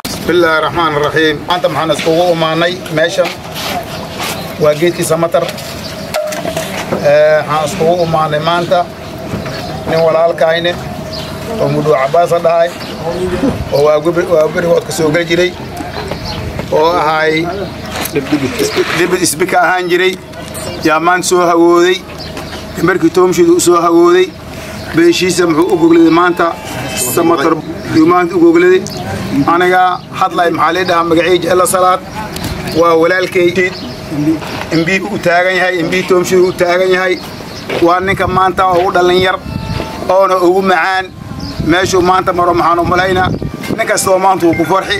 Bismillaahi raxmaan raxiim. Maanta maxaan iskugu imaanay meeshan? Waa geedkii Samatar. Waxaan iskugu imaanay maanta nin walaalkayne oo Muduu Cabbaasa dhahay oo waa berigood ka soo geli jiray oo ahay debed isbika ahaan jiray, yaa maanta soo hawooday. Markii toomshiidu u soo hawooday, beeshiisa muxuu u gogladay maanta Samatar yuu maanta u gogladay. Aniga hadlay maxaa lii dhahaa? Magacii Jecla Salaad. Waa walaalkay, imbii u taagan yahay, imbii toomshiidu u taagan yahay. Waa ninka maanta ugu dhallin yar oona ugu macaan. Meeshuu maanta maro maxaan u malaynaa nin kastoo maanta wuu ku farxi.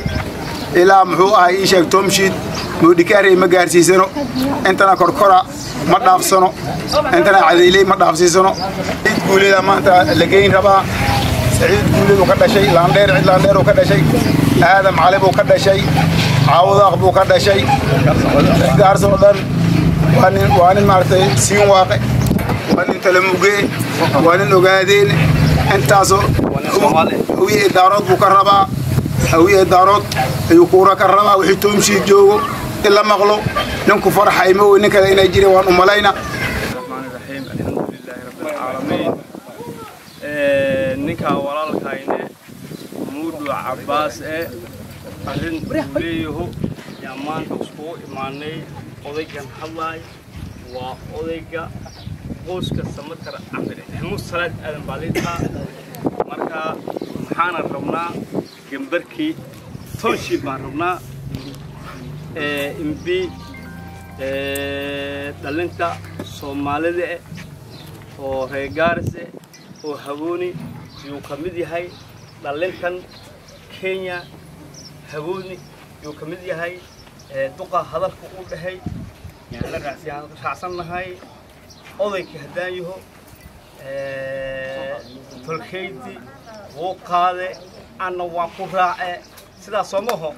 Ilaa muxuu ahay ii sheeg, toomshiid moodhikaarey ma gaarsiisano, intana korkora ma dhaafsano, intana cadiiley ma dhaafsiisano. Saciid Guuleeda maanta la geyn rabaa. Saciid Guuleed uu ka dhashay Laandheer, cid Laandheer uu ka dhashay, Aadam Cali buu ka dhashay, Caawdaaq buu ka dhashay, Gaarso oo dhan. Waa nin maaragtay siin waaqe, waa nin Talamugee, waa nin Ogaadeen. Intaasoo Hawiye Daarood buu ka rabaa, Hawiye Daarood ayuu kuura ka rabaa. Wixii toomshiid joogo in la maqlo ninku farxay ma wey, nin kale inay jireen waan u malayna. الرحمن الرحيم، الحمد لله رب العالمين. Ninka walaalkayne Muudu Cabbaas ee arrin uu leeyaho yaa maanta iskugu imaanay. Odaygan hadlaay waa odayga qoyska Samatar Axmed Maxamuud Salaad Aadan Baalitaa. Marka maxaana rabnaa? Gambarkii township baan rabnaa, imbi dhalinta Soomaalida eh oo reer Gaaris eh oo Habooni yuu ka mid yahay. Dhalintan Kenya Habooni yuu ka mid yahay. Duqa hadalka uu dhahay yaan raacsannahay. Odaykii haddaan yaho tolkaydi wuu qaade, anna waan ku raace. Sidaas soo maho?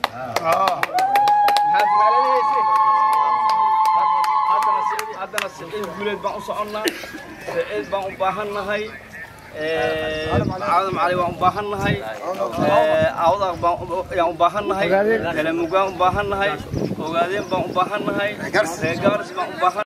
Haddana Siciid Guuleed baan u soconnaa. Siciid baan u baahannahay, Aadam Cali baan u baahannahay, Awdaq baan yaan u baahannahay, Kalamugaan u baahannahay, Ogaadeen baan u baahannahay, reer Gaaris baan u baahan.